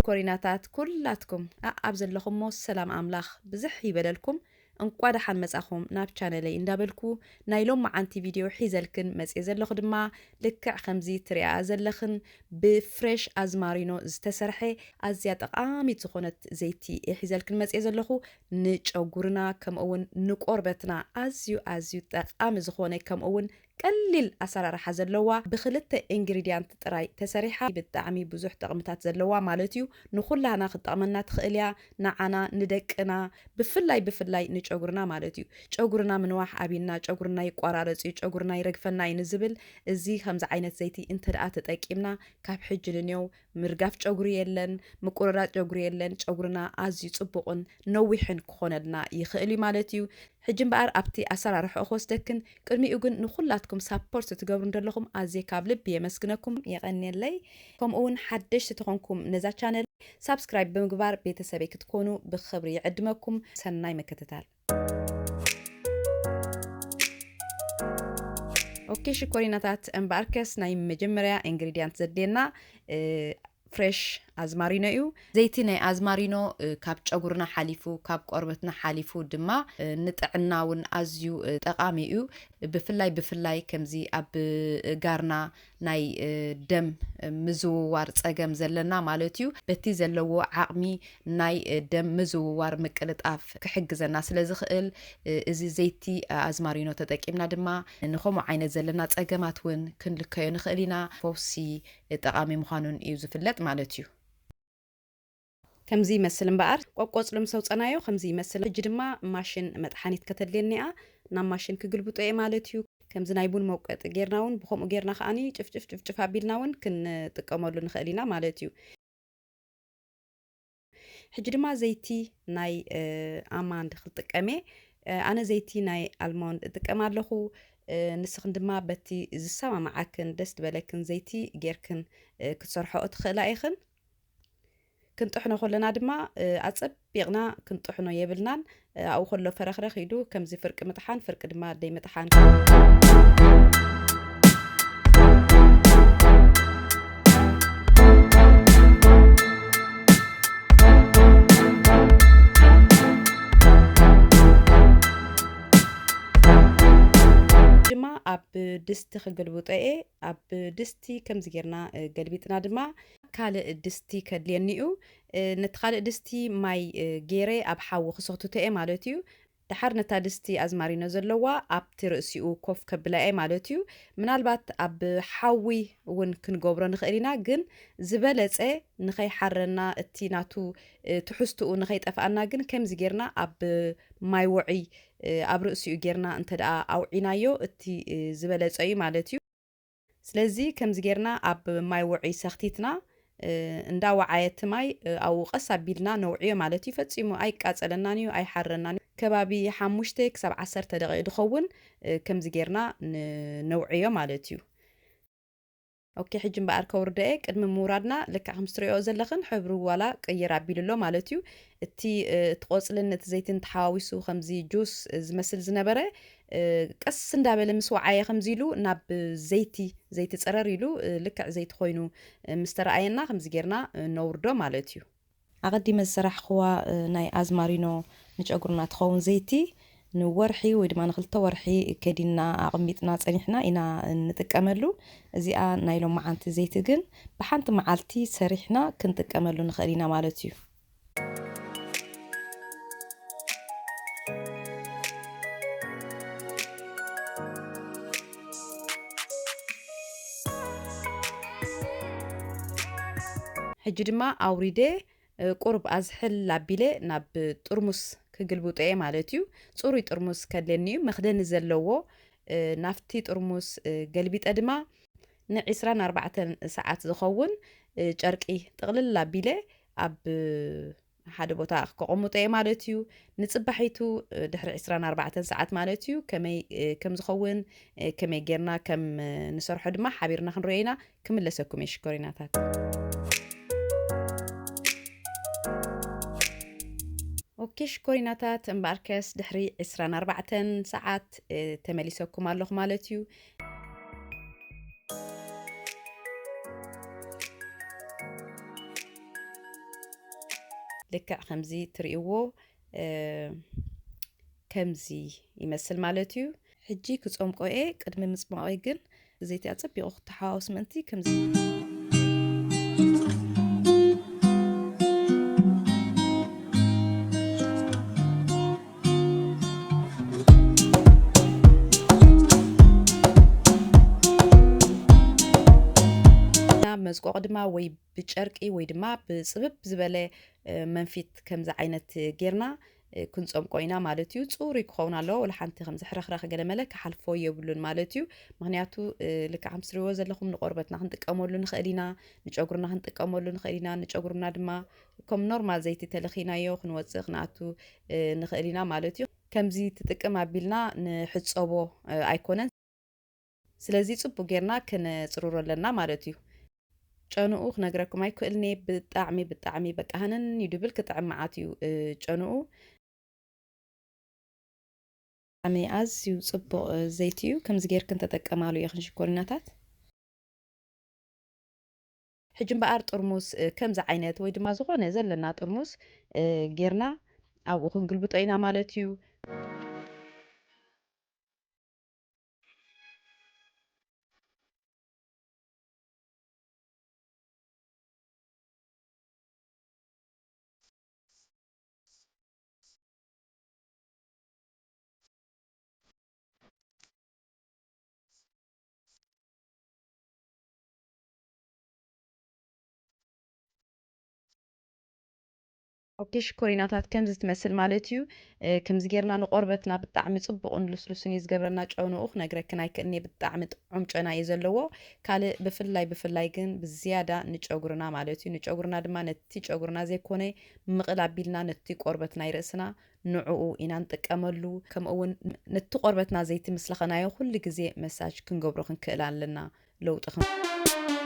ሽኮሪናታት ኩላትኩም ኣኣብ ዘለኹሞ ሰላም ኣምላኽ ብዝሕ ይበለልኩም። እንቋ ደሓን መጻኹም ናብ ቻነለይ እንዳበልኩ፣ ናይ ሎማዓንቲ ቪድዮ ሒዘልክን መጽየ ዘለኹ ድማ ልክዕ ከምዚ ትሪኣኣ ዘለኽን ብፍሬሽ ኣዝማሪኖ ዝተሰርሐ ኣዝያ ጠቓሚት ዝኾነት ዘይቲ እየ ሒዘልክን መጽየ ዘለኹ። ንጨጉርና ከምኡ እውን ንቆርበትና ኣዝዩ ኣዝዩ ጠቓሚ ዝኾነ ከምኡ እውን ቀሊል ኣሰራርሓ ዘለዋ ብክልተ ኢንግሪድያንት ጥራይ ተሰሪሓ ብጣዕሚ ብዙሕ ጥቕምታት ዘለዋ ማለት እዩ። ንኹላህና ክትጠቕመና ትኽእል እያ። ንዓና ንደቅና ብፍላይ ብፍላይ ንጨጉርና ማለት እዩ። ጨጉርና ምንዋሕ ኣቢልና ጨጉርና ይቆራረጽ እዩ፣ ጨጉርና ይረግፈና እዩ ንዝብል እዚ ከምዚ ዓይነት ዘይቲ እንተ ደኣ ተጠቂምና ካብ ሕጂ ንኔው ምርጋፍ ጨጉሪ የለን፣ ምቁርራጽ ጨጉሪ የለን። ጨጉርና ኣዝዩ ጽቡቕን ነዊሕን ክኾነልና ይኽእል እዩ ማለት እዩ። ሕጂ እምበኣር ኣብቲ ኣሰራርሕኦ ክወስደክን፣ ቅድሚኡ ግን ንኹላትኩም ሳፖርት ትገብሩ እንደለኹም ኣዝየ ካብ ልቢ የመስግነኩም፣ የቐንየለይ። ከምኡ እውን ሓደሽቲ ተኾንኩም ነዛ ቻነል ሳብስክራይብ ብምግባር ቤተሰበይ ክትኮኑ ብኽብሪ ይዕድመኩም። ሰናይ ምክትታል። ኦኬ ሽኮሪናታት፣ እምበኣርከስ ናይ መጀመርያ ኢንግሪድያንት ዘድልየና፣ እ፣ ፍሬሽ ኣዝማሪኖ እዩ። ዘይቲ ናይ ኣዝማሪኖ፣ እ፣ ካብ ጨጉርና ሓሊፉ፣ ካብ ቆርበትና ሓሊፉ ድማ፣ እ፣ ንጥዕና እውን ኣዝዩ፣ እ፣ ጠቓሚ እዩ። ብፍላይ፣ ብፍላይ ከምዚ ኣብ፣ እ፣ ጋርና ናይ፣ እ፣ ደም፣ እ፣ ምዝውዋር ጸገም ዘለና ማለት እዩ። በቲ ዘለዎ ዓቕሚ ናይ፣ እ፣ ደም ምዝውዋር ምቅልጣፍ ክሕግዘና ስለ ዝኽእል፣ እ፣ እዚ ዘይቲ፣ እ፣ ኣዝማሪኖ ተጠቂምና ድማ ንኸምኡ ዓይነት ዘለና ጸገማት እውን ክንልከዮ ንኽእል ኢና። ፈውሲ፣ እ፣ ጠቓሚ ምዃኑን እዩ ዝፍለጥ ማለት እዩ። ከምዚ ይመስል እምበኣር፣ ቆቆጽሉ ምስ ኣውጸናዮ ከምዚ ይመስል። ሕጂ ድማ ማሽን መጥሓኒት ከተድልየኒ እያ። ናብ ማሽን ክግልብጦ እየ ማለት እዩ። ከምዚ ናይ ቡን መውቀጢ ጌርና እውን፣ ብኸምኡ ጌርና ከኣኒ ጭፍጭፍ ጭፍጭፍ ኣቢልና እውን ክንጥቀመሉ ንኽእል ኢና ማለት እዩ። ሕጂ ድማ ዘይቲ ናይ፣ እ፣ ኣማንድ ክጥቀም እየ። እ፣ ኣነ ዘይቲ ናይ ኣልሞንድ እጥቀም ኣለኹ። እ፣ ንስኽን ድማ በቲ ዝሰማማዓክን ደስ ዝበለክን ዘይቲ ጌርክን፣ እ፣ ክትሰርሖኦ ትኽእላ ኢኽን። ክንጥሕኖ ከለና ድማ፣ እ፣ ኣጸቢቕና ክንጥሕኖ የብልናን። እ፣ ኣብኡ ከሎ ፈረኽረኽ ኢሉ ከምዚ ፍርቂ ምጥሓን፣ ፍርቂ ድማ ደይ ምጥሓን። ድማ ኣብ ድስቲ ክግልብጦ እየ። ኣብ ድስቲ ከምዚ ጌርና፣ እ፣ ገልቢጥና ድማ ካልእ ድስቲ ከድልየኒ እዩ። እ፣ ነቲ ካልእ ድስቲ ማይ፣ እ፣ ገይረ ኣብ ሓዊ ክሰኽትቶ እየ ማለት እዩ። ደሓር ነታ ድስቲ ኣዝማሪኖ ዘለዋ ኣብቲ ርእሲኡ ኮፍ ከብላ እየ ማለት እዩ። ምናልባት ኣብ ሓዊ እውን ክንገብሮ ንኽእል ኢና፣ ግን ዝበለጸ ንኸይሓረና እቲ ናቱ፣ እ፣ ትሕዝትኡ ንኸይጠፍኣና ግን ከምዚ ጌርና ኣብ ማይ ውዑይ፣ እ፣ ኣብ ርእሲኡ ጌርና እንተ ደኣ ኣውዒናዮ እቲ፣ እ፣ ዝበለጸ እዩ ማለት እዩ። ስለዚ ከምዚ ጌርና ኣብ ማይ ውዑይ ሰኽቲትና፣ እ፣ እንዳወዓየ እቲ ማይ፣ እ፣ ኣብኡ ቀስ ኣቢልና ነውዕዮ ማለት እዩ። ፈጺሙ ኣይቃጸለናን እዩ፣ ኣይሓረናን እዩ። ከባቢ ሓሙሽተ ክሳብ ዓሰርተ ደቂቕ ዝኸውን፣ እ፣ ከምዚ ጌርና ን-፣ ነውዕዮ ማለት እዩ። ኦኬ፣ ሕጂ እምበኣር ከውርዶ እየ። ቅድሚ ምውራድና ልክዕ ከም ትሪኦ ዘለኽን ሕብሩ ዋላ ቅይር ኣቢሉ ኣሎ ማለት እዩ። እቲ፣ እ፣ እቲ ቆጽልን እቲ ዘይትን ተሓዋዊሱ ከምዚ ጁስ ዝመስል ዝነበረ፣ እ፣ ቀስ እንዳበለ ምስ ወዓየ ከምዚ ኢሉ ናብ ዘይቲ፣ ዘይቲ ጸረር ኢሉ፣ እ፣ ልክዕ ዘይቲ ኮይኑ፣ እ፣ ምስ ተረኣየና ከምዚ ጌርና፣ እ፣ ነውርዶ ማለት እዩ። ኣቐዲመ ዝሰራሕኽዋ፣ እ፣ ናይ ኣዝማሪኖ ንጨጉርና ትኸውን ዘይቲ ንወርሒ ወይ ድማ ንክልተ ወርሒ ከዲንና ኣቐሚጥና ጸኒሕና ኢና እንጥቀመሉ። እዚኣ ናይ ሎማዓንቲ ዘይቲ ግን ብሓንቲ መዓልቲ ሰሪሕና ክንጥቀመሉ ንኽእል ኢና ማለት እዩ። ሕጂ ድማ ኣውሪደ፣ እ፣ ቁሩብ ኣዝሕል ኣቢለ ናብ ጥርሙስ ክግልብጦ እየ ማለት እዩ። ጽሩይ ጥርሙስ ከድልየኒ እዩ፣ መኽደኒ ዘለዎ። እ፣ ናብቲ ጥርሙስ፣ እ፣ ገልቢጠ ድማ ንዒስራን ኣርባዕተን ሰዓት ዝኸውን፣ እ፣ ጨርቂ ጥቕልል ኣቢለ ኣብ ሓደ ቦታ ከቐምጦ እየ ማለት እዩ። ንጽባሒቱ፣ እ፣ ድሕሪ ዒስራን ኣርባዕተን ሰዓት ማለት እዩ፣ ከመይ፣ እ፣ ከም ዝኸውን፣ እ፣ ከመይ ጌርና ከም፣ እ፣ ንሰርሖ ድማ ሓቢርና ክንሪኦ ኢና። ክምለሰኩም እየ ሽኮሪናታት። ኦኬ ሽኮሪናታት፣ እምበኣርከስ ድሕሪ ዒስራን ኣርባዕተን ሰዓት፣ እ፣ ተመሊሰኩም ኣለኹ ማለት እዩ። ልክዕ ከምዚ ትርእይዎ፣ እ፣ ከምዚ ይመስል ማለት እዩ። ሕጂ ክጸምቆ እየ። ቅድሚ ምጽማቖይ ግን ዘይቲ ኣጸቢቑ ክተሓዋወስ ምእንቲ ከምዚ ናብ መጽቆቒ ድማ ወይ ብጨርቂ ወይ ድማ ብጽብብ ዝበለ፣ እ፣ መንፊት ከምዚ ዓይነት ጌርና፣ እ፣ ክንጸምቆ ኢና ማለት እዩ። ጽሩይ ክኸውን ኣለዎ። ወላ ሓንቲ ከምዚ ሕረኽረኽ ገለ መለ ክሓልፎ የብሉን ማለት እዩ። ምኽንያቱ፣ እ፣ ልክዕ ከም ትሪእዎ ዘለኹም ንቆርበትና ክንጥቀመሉ ንኽእል ኢና፣ ንጨጉርና ክንጥቀመሉ ንኽእል ኢና። ንጨጉርና ድማ ከም ኖርማል ዘይቲ ተለኺናዮ ክንወጽእ ክንኣቱ፣ እ፣ ንኽእል ኢና ማለት እዩ። ከምዚ ትጥቅም ኣቢልና ንሕጸቦ፣ እ፣ ኣይኮነን። ስለዚ ጽቡቅ ጌርና ክነጽርሮ ኣለና ማለት እዩ። ጨንኡ ክነግረኩም ኣይክእልን እየ። ብጣዕሚ፣ ብጣዕሚ በቃ ሃነን እዩ ድብል፣ ክጥዕም መዓት እዩ፣ እ፣ ጨንኡ። ብጣዕሚ ኣዝዩ ጽቡቅ፣ እ፣ ዘይቲ እዩ። ከምዚ ጌርክን ተጠቀማሉ ኢኽን ሽኮሪናታት። ሕጂ እምበኣር ጥርሙስ፣ እ፣ ከምዚ ዓይነት ወይ ድማ ዝኾነ ዘለና ጥርሙስ፣ እ፣ ጌርና ኣብኡ ክንግልብጦ ኢና ማለት እዩ። ኦኬ፣ ሽኮሪናታት ከምዚ ትመስል ማለት እዩ። እ፣ ከምዚ ጌርና ንቆርበትና ብጣዕሚ ጽቡቕን ልስሉስን እዩ ዝገብረና። ጨንኡ ክነግረክን ኣይክእልን እየ፣ ብጣዕሚ ጥዑም ጨና እዩ ዘለዎ። ካልእ ብፍላይ፣ ብፍላይ ግን ብዝያዳ ንጨጉርና ማለት እዩ። ንጨጉርና ድማ ነቲ ጨጉርና ዘይኮነ ምቕል ኣቢልና ነቲ ቆርበትና ይርእስና ንዕኡ ኢና ንጥቀመሉ። ከምኡ እውን ነቲ ቆርበትና ዘይቲ ምስ ለኸናዮ ኩሉ ግዜ መሳጅ ክንገብሮ ክንክእል ኣለና። ለውጢ ክን-